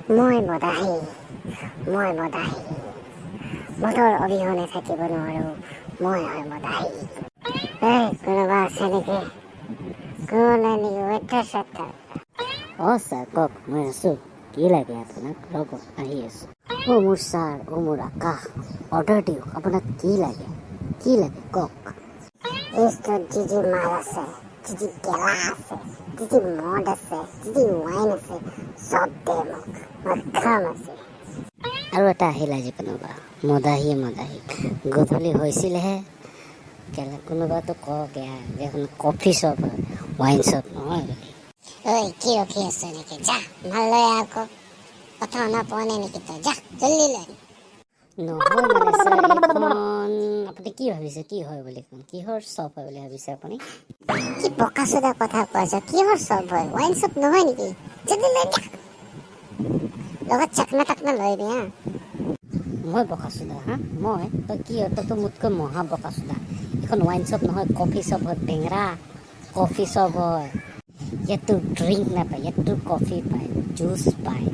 মই মদাহী, মই মদাহী, মদৰ অবিহনে থাকিব নোৱাৰো। মই হয় মদাহী। এই, কোনোবা আছে নেকি? কোনো নাই নেকি? ৱেটাৰ চেটাৰ? অঁ ছাৰ, কওক। মই আছোঁ। কি লাগে আপোনাক? ৰ'ব, আহি আছোঁ। অ' মোৰ ছাৰ, অ' মোৰ আকাশ, অৰ্ডাৰ দিয়ক। আপোনাক কি লাগে, কি লাগে কওক। লিষ্টত যি যি মাল আছে, যি যি গেলা আছে, যি যি মদ আছে, যি যি ৱাইন আছে, চব দে মোক। মই খাম আজি। আৰু এটা আহিল আজি কোনোবা মদাহী। মদাহী গধূলি হৈছিলেহে কেলা। কোনোবাতো কওক ইয়াৰ যে এখন কফি শ্বপ হয়, ৱাইন শ্বপ নহয় বুলি। ঐ, কি ৰখি আছ এনেকে? যা, মাল লৈ আহ আকৌ। কথা শুনা পোৱা নাই নেকি তই? যা, জল্দি লৈ আন। নহয় মানে ছাৰ, এইখন আপুনি কি ভাবিছে কি হয় বুলি? কিহৰ শ্বপ হয় বুলি ভাবিছে আপুনি? কি বকা চোদা কথা কৈ আছ? কিহৰ শ্বপ হয়? ৱাইন শ্বপ নহয় নেকি? জল্দি লৈ যা, লগত চাকনা টাকনা লৈ আহিবি হা। মই বকাচোদা হা? মই তই কি হয়? তইতো মোতকৈ মহা বকাচোদা। এইখন ৱাইন শ্বপ নহয়, কফি শ্বপ হয়। বেঙৰা, কফি শ্বপ হয়। ইয়াত তোৰ ড্ৰিংক নাপায়, ইয়াত তোৰ কফি পায়, জুচ পায়।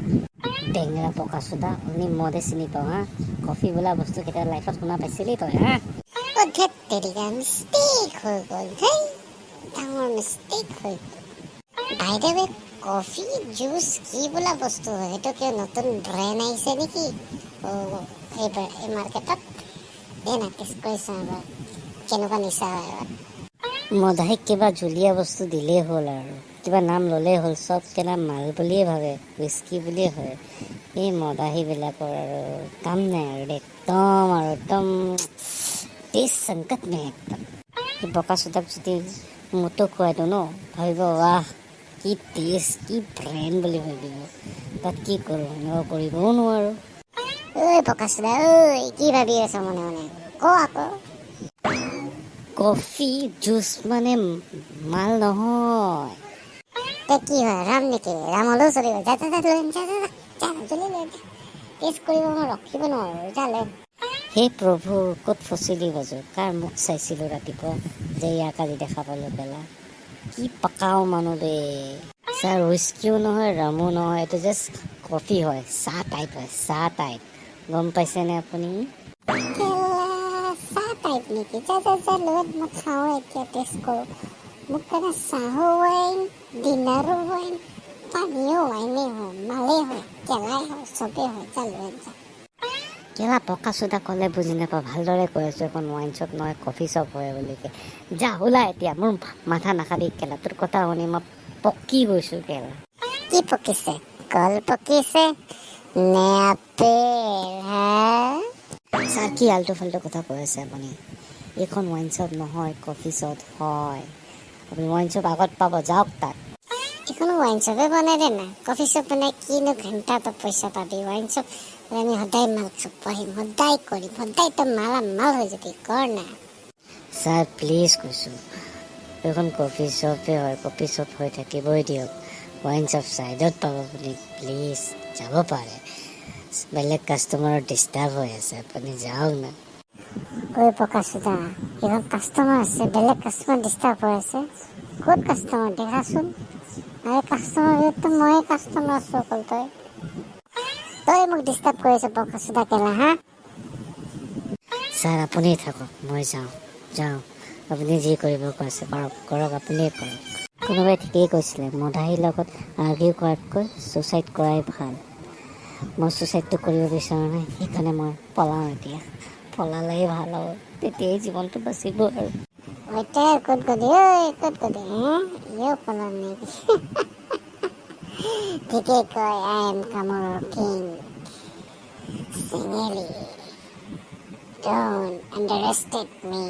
বেঙৰা বকাচোদা, অনলি মদে চিনি পাওঁ হা? কফি বোলা বস্তু কেতিয়াবা লাইফত শুনা পাইছিলি তই হা? অ ধেত তেৰিকা, মিষ্টেক হৈ গ'ল। হেই, ডাঙৰ মিষ্টেক হৈ গ'ল। বাই the way, coffee juice কি বোলা বস্তু হয়? সেইটো কিয় নতুন ব্ৰেণ্ড আহিছে নেকি? অ' এইবাৰ এই মাৰ্কেটত দে না, টেষ্ট কৰি চাওঁ এবাৰ, কেনেকুৱা নিচা হয় এবাৰ। মদাহীক কিবা জুলীয়া বস্তু দিলেই হ'ল আৰু কিবা নাম ল'লেই হ'ল, চব কেলা মাল বুলিয়ে ভাবে, হুইস্কি বুলিয়ে ভাবে। এই মদাহীবিলাকৰ আৰু কাম নাই আৰু দেই, একদম আৰু একদম देश संकट में একদম। এই বকা চোদাক যদি মোতো খুৱাই দিওঁ ন, ভাবিব ৱাহ, কি টেষ্ট, কি ব্ৰেণ্ড বুলি ভাবিব। তাত কি কৰোঁ? এনেকুৱা কৰিবও নোৱাৰোঁ। ঐ বকাচোদা, ঐ, কি ভাবি আছ মনে মনে? ক আকৌ। কফি জুচ মানে মাল নহয়। তে কি হয়? ৰাম নেকি? ৰাম হ'লেও চলিব। যা যা যা, লৈ আন, যা যা যা যা, জলদি লৈ আন, যা। টেষ্ট কৰিব মই ৰখিব নোৱাৰোঁ, যা লৈ আন। হে প্ৰভু, ক'ত ফচিলি বাজু? কাৰ মুখ চাইছিলোঁ ৰাতিপুৱা যে ইয়াক আজি দেখা পালোঁ? কেলা, কি পকাও মানুহ বে। ছাৰ, হুইস্কিও নহয়, ৰামো নহয়, এইটো জাষ্ট কফি হয়, চাহ টাইপ হয়, চাহ টাইপ। গম পাইছেনে আপুনি? কেলা, চাহ টাইপ নেকি? যা যা যা, লৈ আন, মই খাওঁ এতিয়া, টেষ্ট কৰোঁ। মোক কাৰণে চাহো ৱাইন, ডিনাৰো ৱাইন, পানীও ৱাইনেই হয়, মালেই হয়, কেলাই হয়, চবেই হয়। যা, লৈ আন, যা। কেলা পকা চোদা, ক'লে বুজি নাপাওঁ? ভালদৰে কৈ আছোঁ, এখন ৱাইন শ্বপ নহয়, কফি শ্বপ হয় বুলি কে। যা, ওলা এতিয়া, মোৰ মাথা নাখাবি কেলা। তোৰ কথা শুনি মই পকি গৈছোঁ কেলা। কি পকিছে? কল পকিছে নে আপেল হা? ছাৰ, কি আল্টু ফাল্টু কথা কৈ আছে আপুনি? এইখন ৱাইন শ্বপ নহয়, কফি শ্বপ হয়। আপুনি ৱাইন শ্বপ আগত পাব, যাওক তাত। এইখনো ৱাইন শ্বপে বনাই দে না। কফি শ্বপ বনাই কিনো ঘণ্টা তই পইচা পাবি? ৱাইন শ্বপ আমি সদায় মাল খাব আহিম, সদায় কৰিম, সদায় তই মালা মাল হৈ যাবি। কৰ না। ছাৰ, প্লিজ কৈছোঁ, এইখন কফি শ্বপে হয়, কফি শ্বপ হৈ থাকিবই দিয়ক। ৱাইন শ্বপ ছাইডত পাব আপুনি। প্লিজ যাব পাৰে, বেলেগ কাষ্টমাৰৰ ডিষ্টাৰ্ব হৈ আছে। আপুনি যাওক না। ঐ বকাচোদা, এইখন কাষ্টমাৰ আছে, বেলেগ কাষ্টমাৰ ডিষ্টাৰ্ব হৈ আছে। ক'ত কাষ্টমাৰ দেখাচোন। আৰে, কাষ্টমাৰ ভিতৰততো ময়ে কাষ্টমাৰ আছোঁ অকল। তই মোক ডিষ্টাৰ্ব কৰি আছ বকাচোদা কেলা হা? ছাৰ, আপুনি থাকক, মই যাওঁ যাওঁ। আপুনি যি কৰিব কৈছে কৰক কৰক, আপুনিয়ে কৰক। কোনোবাই ঠিকেই কৈছিলে, মদাহীৰ লগত আৰ্গিউ কৰাতকৈ ছুচাইড কৰাই ভাল। মই ছুচাইডটো কৰিব বিচৰা নাই, সেইকাৰণে মই পলাওঁ এতিয়া। পলালেই ভাল হ'ব, তেতিয়াই জীৱনটো বাচিব আৰু। ৱেটাৰ, ক'ত গ'লি ঐ? ক'ত গ'লি হে? ইও পলাল নেকি? ঠিকেই কয়, I am কামোৰৰ কিং চেঙেলি। Don't underestimate me.